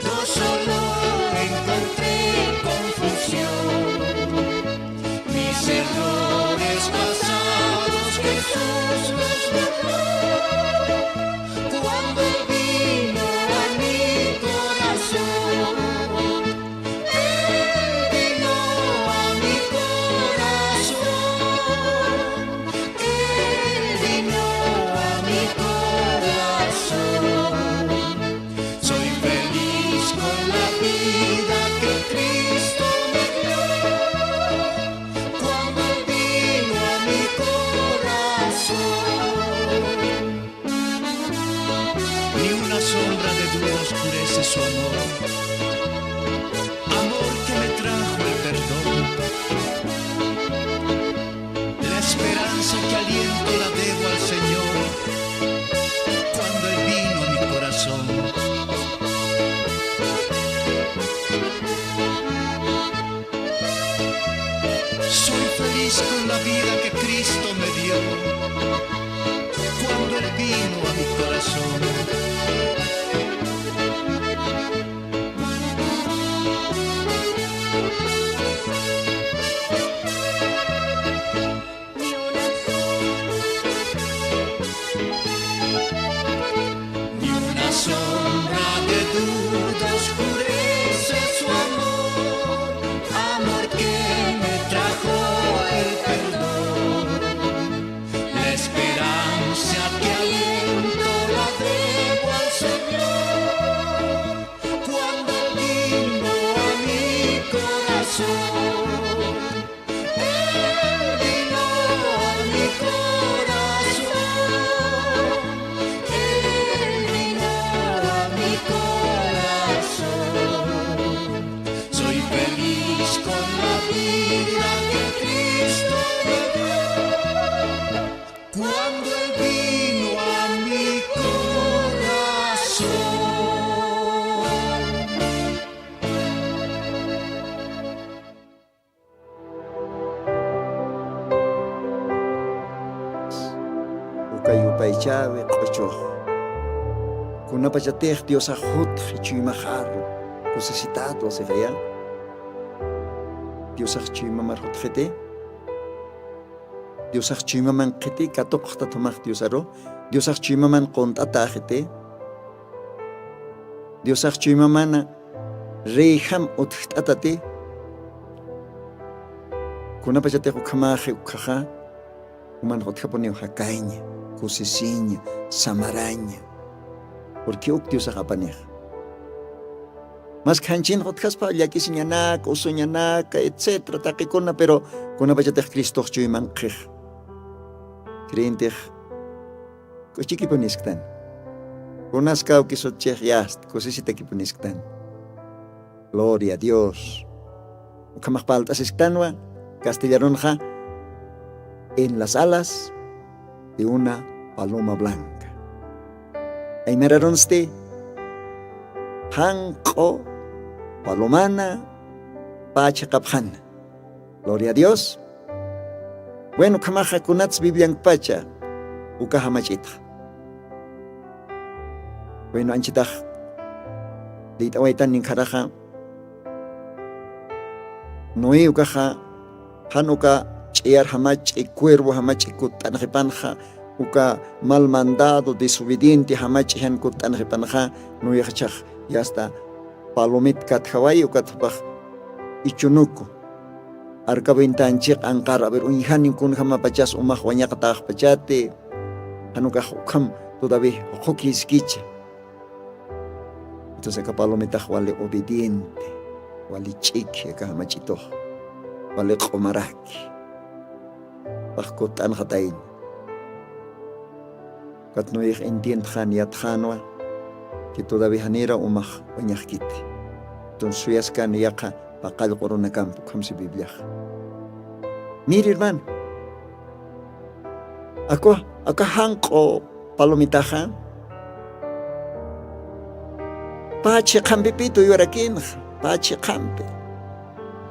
Yo solo encontré confusión. Mis errores pasados Jesús los borró. Cuando él vino a mi corazón, él vino a mi corazón, él vino a mi corazón. Soy feliz con la vida que Cristo me dio. Cuando él vino a mi corazón, ni una sombra de duda oscurece su amor. Amor que me trajo el perdón. La esperanza que aliento la debo al Señor. Cuando él vino a mi corazón. Soy feliz con la vida que Cristo me dio, cuando él vino a mi corazón. Ni una sombra de duda oscurece su amor, amor que me trajo el perdón. La esperanza que aliento la debo al Señor, cuando vino a mi corazón. Él vino a mi corazón, él vino a mi corazón. Soy feliz con la vida que Cristo me dio. Cuando él vino a mi corazón. Uka yupaychäwi q'uchux. Kunapachatix Diosax jutxi chuymaxaru, kusisitätwa sixaya. Diosax chuymamar jutxiti. Diosax chuymaman qhiti, katuqxtat jumax Diosaru. Diosax chuymaman qunt'atäxiti. Diosax chuymamana reyjam utjt'atati. Kunapachatix ukhamäxi ukhaxa, jumanx utjapuniw jakayña, kusisiña, samaraña. Porque uk Diosax apanixa. Mas khanchinx utjaspa llakisiñanaka, usuñanaka, etcétera, taqikuna, pero kunapachatix Cristox chuymanqhix. Creyentix k'uchikipunisktani. Kunas kawkisutchix yast kusisitakipunisktan. Gloria a Dios. Ukhamax palt'asisktanwa, castellanunxa, en las alas de una paloma blanca. Aymararunsti, janq'u palomana pä chiqapxan. Gloria a Dios. Bueno, ukhamaxa kunats bibliankpacha uka jamach'itxa. Bueno, anchitax lït'awaytan ninkharaxa, noé ukaxa jan uka ch'iyar jamach'i cuervo jamach'i kutt'anxipanxa, uka mal mandado desobediente jamach'i jan kutt'anxipanxa, noéxchax yasta palomit katjawayi ukat jupax ichunuku arka ventanchiq anqar a ver uñjanin kunjamapachas umax wañaqataxpachati. Jan ukax ukham todavía juqhukiskicha. Entonces aka palomitax wali obediente, wali ch'iki aka jamach'itux, wali q'umaraki. Pax kutt'anxatayna. Ukat noéx entiendxan yatxänwa que todavía janira umax wañaxkiti. Entonces suyaskan yaqha paqallq'u runakampi ukham si bibliaxa. Mire hermano, aka aka janq'u palomitaxa pä chiqampipi tuyurakinxa, pä chiqampi.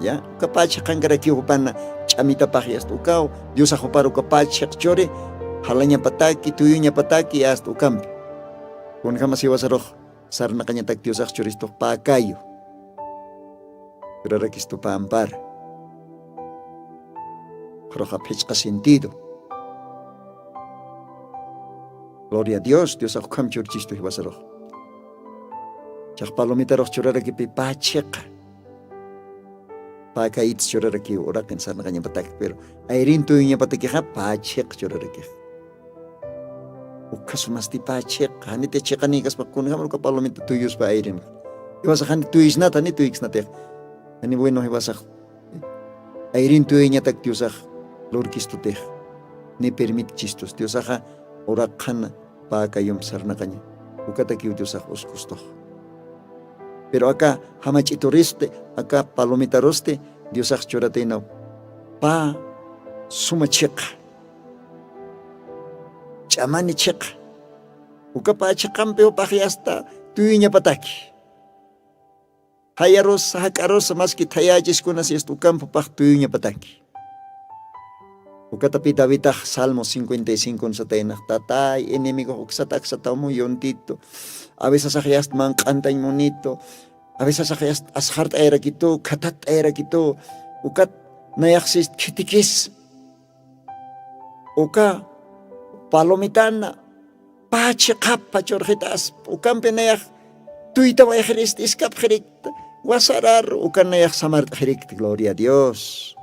Ya uka pä chiqankarakiw jupana ch'amitapax yasta ukaw. Diosax jupar uka pä chiq churi jalañapataki tuyuñapataki yasta ukampi. Kunjama siwasarux sarnaqañatak diosax churistux pä kayu. Churarakistu pä ampara. Ukhruxa phichqa sentido. Gloria a dios diosax ukham churchistu jiwasarux. Chax palomitarux churarakipi pä chiqa. Pä kayits churarakiw uraqin sarnaqañapatak pero ayrin tuyuñapatakixa pä chiq churarakix. Ukhasumasti pä chiqa janiti chiqanïkaspa kunjamar uka palomita tuyuspa ayrinxa. Iwasax jani tuysnata ni tuyksnatix. Jani bueno iwasax ayrin tuyañatak diosax lurkistutix ni permitchistus diosaxa uraqxana pä kayump sarnaqaña. Ukatakiw diosax uskustux. Pero aka jamach'ituristi aka palomitarusti diosax churataynaw pä suma chiqa ch'amani chiqa. Uka pä chiqampi jupax yasta tuyuñapataki. Jayarusa jak'arusa maski thayächiskunas yasta ukampi jupax tuyuñapataki. Ukatapi davidtax salmo cincuenta y cinco sataynax tatay enemigox uksat aksataw muyuntitu. Avesasax yasta manq'antañ munitu. Avesasax yasta asxart'ayarakitu khatat'ayarakitu. Ukat nayaxsist khitikis uka palomitana pä chiqappa churxit'aspa ukampi nayax tuytawayxirist iskapxirikta. Wasararu uka nayax samart'xirikta gloria a dios.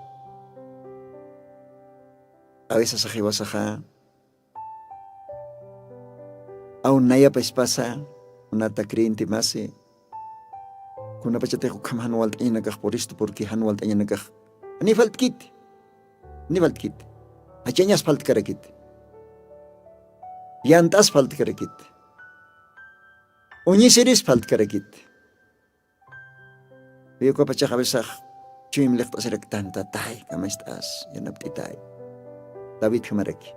Awisasax iwasaxa aw nayapa ispasa kunata creyente masi kunapachatix ukham jan walt'añanakax puristu purqui jan walt'añanakax jani faltkiti jani faltkiti jachañas faltkarakiti yant'as faltkarakiti uñisiris faltkarakiti. Uyukapachax awisax chuymi liqt'asiraktan tatay kamacht'as yanapt'itay david jamaraki.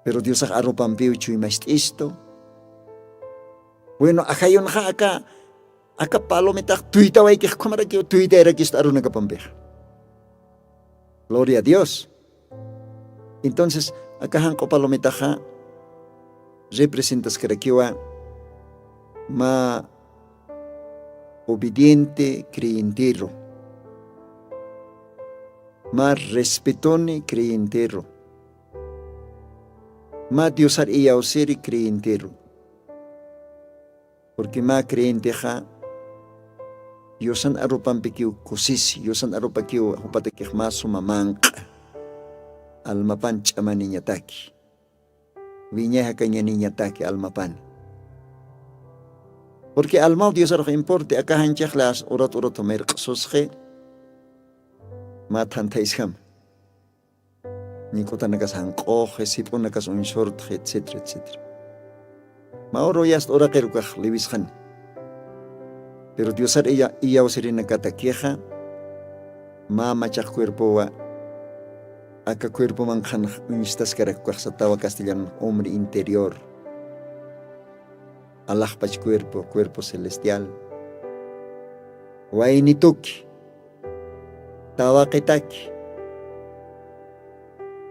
Pero diosax arupampiw chuymacht'istu. Bueno ajayunxa aka aka palomitax tuytawaykix khamarakiw tuytayrakistu arunakapampixa. Gloria a dios. Entonces aka janq'u palomitaxa representaskarakiwa mä obediente creyenteru mä respetoni creyenteru mä diosar iyawsiri creyenteru. Purqui mä creyentexa yusan arupampikiw kusisi yusan arupakiw jupatakix mä suma manq'a almapan ch'amaniñataki wiñay jakañaniñataki almapan. Purqui almaw diosarux importi akaxanchixlas urat urat jumayrq'susxi mä thanthaysjama ñik'utanakas janq'uxi sip'unakas uñsurtxi etcetera etcetera. Mä uruyasta uraqir ukax liwisxani. Pero diosar iyawsirinakatakixa mä machax cuerpowa aka cuerpoman qhanx uñstaskarak ukaxsatawa castellanunx hombre interior. Alaxpach cuerpo, cuerpo celestial. Waynituki, tawaqitaki.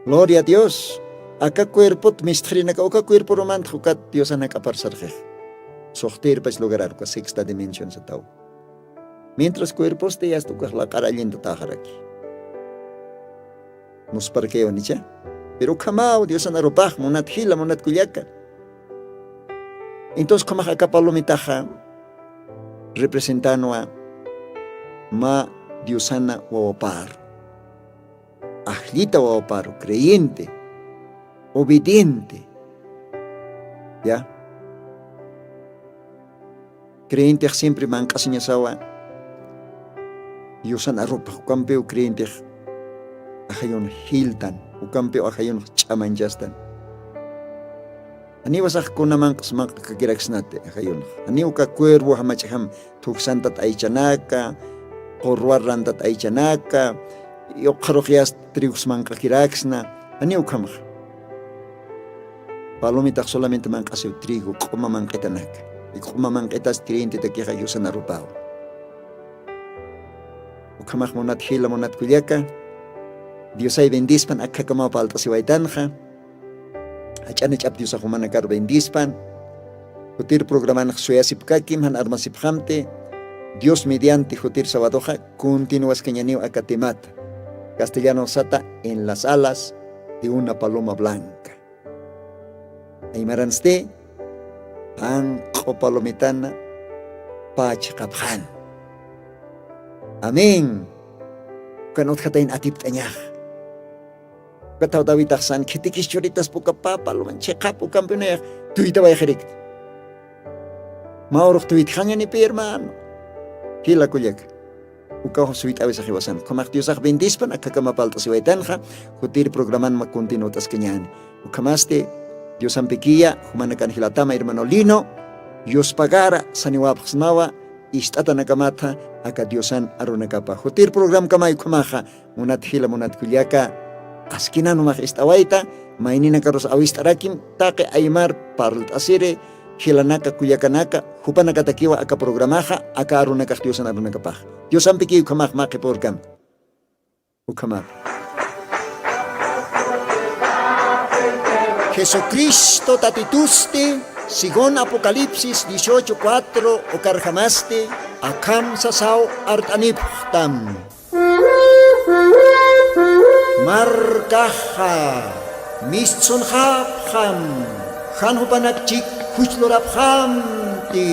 Gloria a Dios. Aka cuerpot mistxirinaka uka cuerporumantx ukat diosan jak'apar sarxix. Suxtirpach lugarar uka sexta dimensión sataw. Mientras cuerposti yasta ukax laq'ar allinta taxaraki. Musparkayawan icha. Pero ukhamaw diosan arupax munat jila munat kullaka. Entonces ukhamax aka palomitaxa representanwa mä diosana wawaparu, ajllita wawaparu, creyente, obediente. Ya. Creyentex siempre manq'asiñasawa diosan arupax ukampiw creyentex ajayun jiltan, ukampiw ajayunx ch'amanchastan. Janiwasax kuna manq'as manq'akakiraksnati ajayunx. Janiw uka cuervo jamach'ajam thuksantat aychanaka, qurwar rantat aychanaka, yuqxaruxyas trigus manq'akiraksna. Janiw ukhamax. Palomitax solamente manq'asiw trigo q'uma manq'itanaka. Q'uma manq'itas creyentetakixa diosan arupaw. Ukhamax munat jila munat kullaka, diosay bendispan akhakamaw palt'asiwaytanxa. Jach'ana ch'ap diosax jumanakar bendispan. Jutir programanx suyasipkakim jan armasipxamti. Dios mediante jutir sabadoxa continuwaskañaniw aka temata. Castellano sata en las alas de una paloma blanca. Aymaransti, anq'u palomitana pä chiqapxan. Amén. Ukan utjatayn atipt'añax. Ukataw dawitaxsan khitikis churitas puka pä paloman chiqap ukampi unayax tuytawayxirikti. Mä urux tuytxañanipi hermano. Jila kullaka. Ukaw suyt'awisax jiwasan ukhamax diosax bendispan akhakama palt'asiwaytanxa. Jutir programanma continuwt'askañäni. Ukhamasti diosampikiya jumanakan jilatama hermano lino, yuspagara saniwapxsmawa ist'atanakamatha aka diosan arunakapa jutir programkamay ukhamaxa. Munat jila munat kullaka, askinan jumax ist'awayta. Mayninakarus awist'arakim taqi aymar parlt'asiri jilanaka kullakanaka, jupanakatakiwa aka programaxa aka arunakax diosan arunakapax. Diosampikiy ukhamax mä qhipürkam. Ukhamap. Jesucristo tatitusti según Apocalipsis dieciocho cuatro ukarjamasti akham sasaw art'anipxtam. Markaxa mistsunxapxam, jan jupanak chik juchlurapxamti.